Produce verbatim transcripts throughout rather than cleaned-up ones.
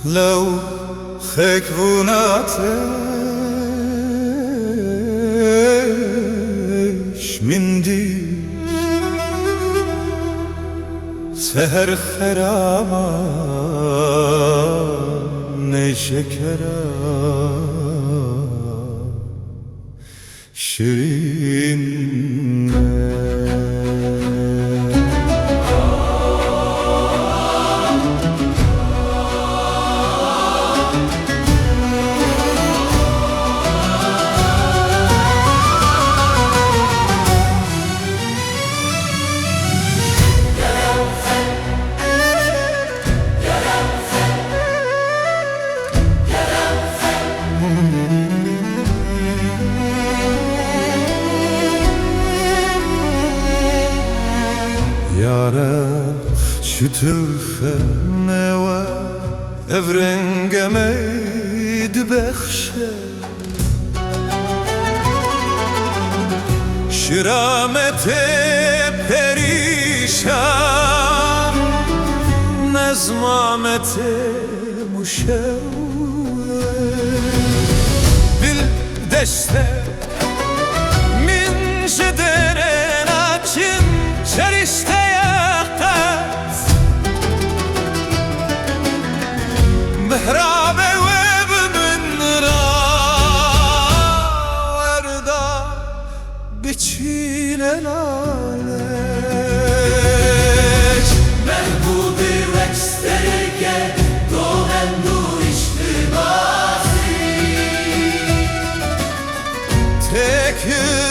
Lew xêk vûna têş min dî, seher xerama nêşekera şirîn e. Ya Reb, çitur xemê we ev rengê me dibexşe. Şirametê perîşan, nezmametê muşew. Dil deşte min ji derê naçin, serişteye qet mihrabê we bi min ra werda. Biçîne lalek. Mehbûbê wek stereke dohend û îştibasî. Têk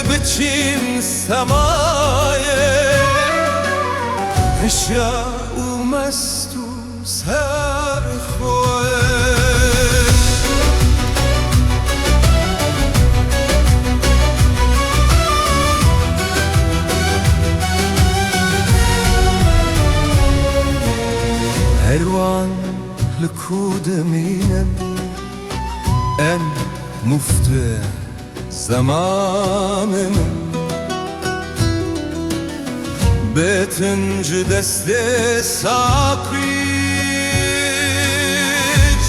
biçîn semayê hişya û mest û serxweş. Her wan li ku dimînin, em mufte zemanê min. Betin ji destê saqî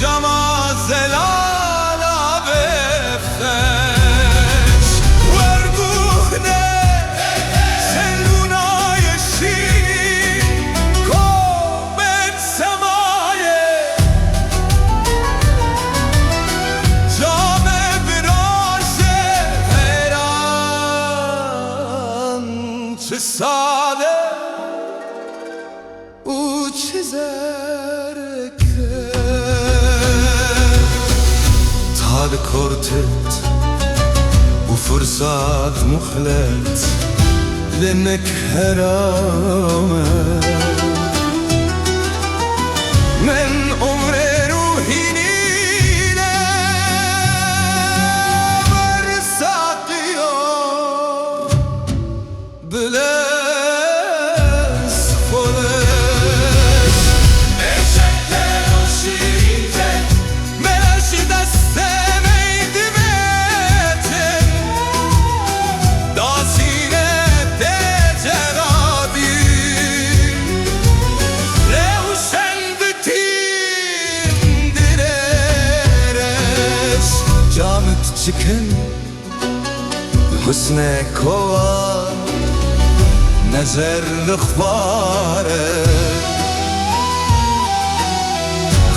cama zelala bexş. Werguhne selûnayê şîn, komet semayê. Came viraje heyran, çi sade û çi zerke. Tad kortet û fursat muhlet, li nek herame. Min umrê ruhînî le wer saqiyo. Bilez xweş. Ê şeker û şirînce, me ji destê me divêtin. Dasîne tê ceradî. Rewşen bitîn dirêreş. Camit çikin. Husnê kowa nezer li xwar e.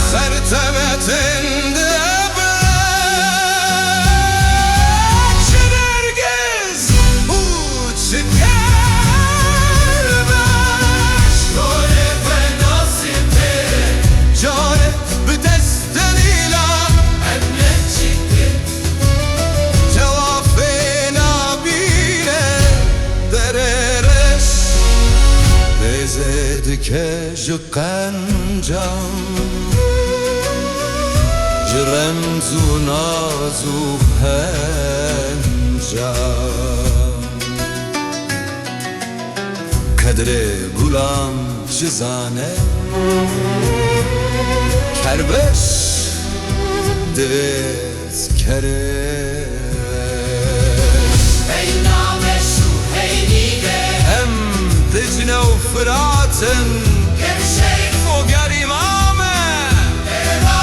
Xertevetin dibe çi nergiz û çi kelbeş. Xorê xwe nasîb tê. Carê bi dest delîla em ne çikin. Cewafê nabîne derê reş, bêzê dike ji qencan, ji remz û naz û hencan. Qedrê gulan çi zane, kerbeş divêt kerê. Beyna meş û heynî de. Em Dicle û Firat in. Gerşey. O gerîma me. Êva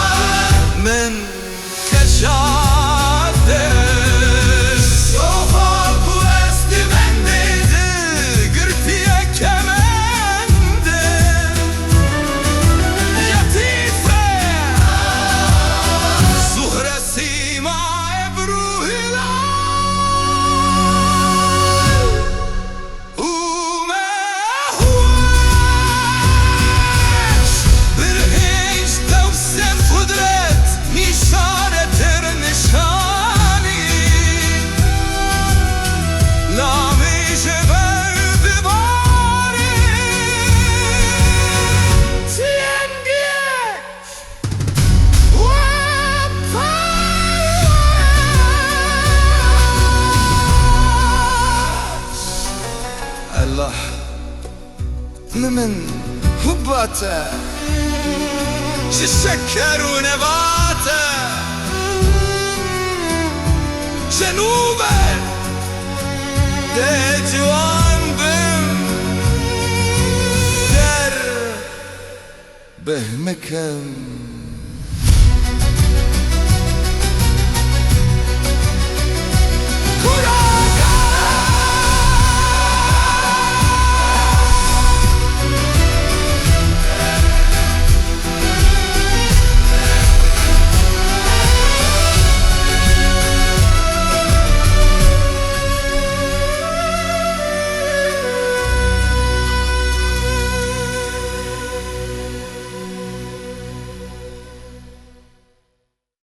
Ji şeker û nebat e, ji nû be dê ciwan bim, der bêhmikim.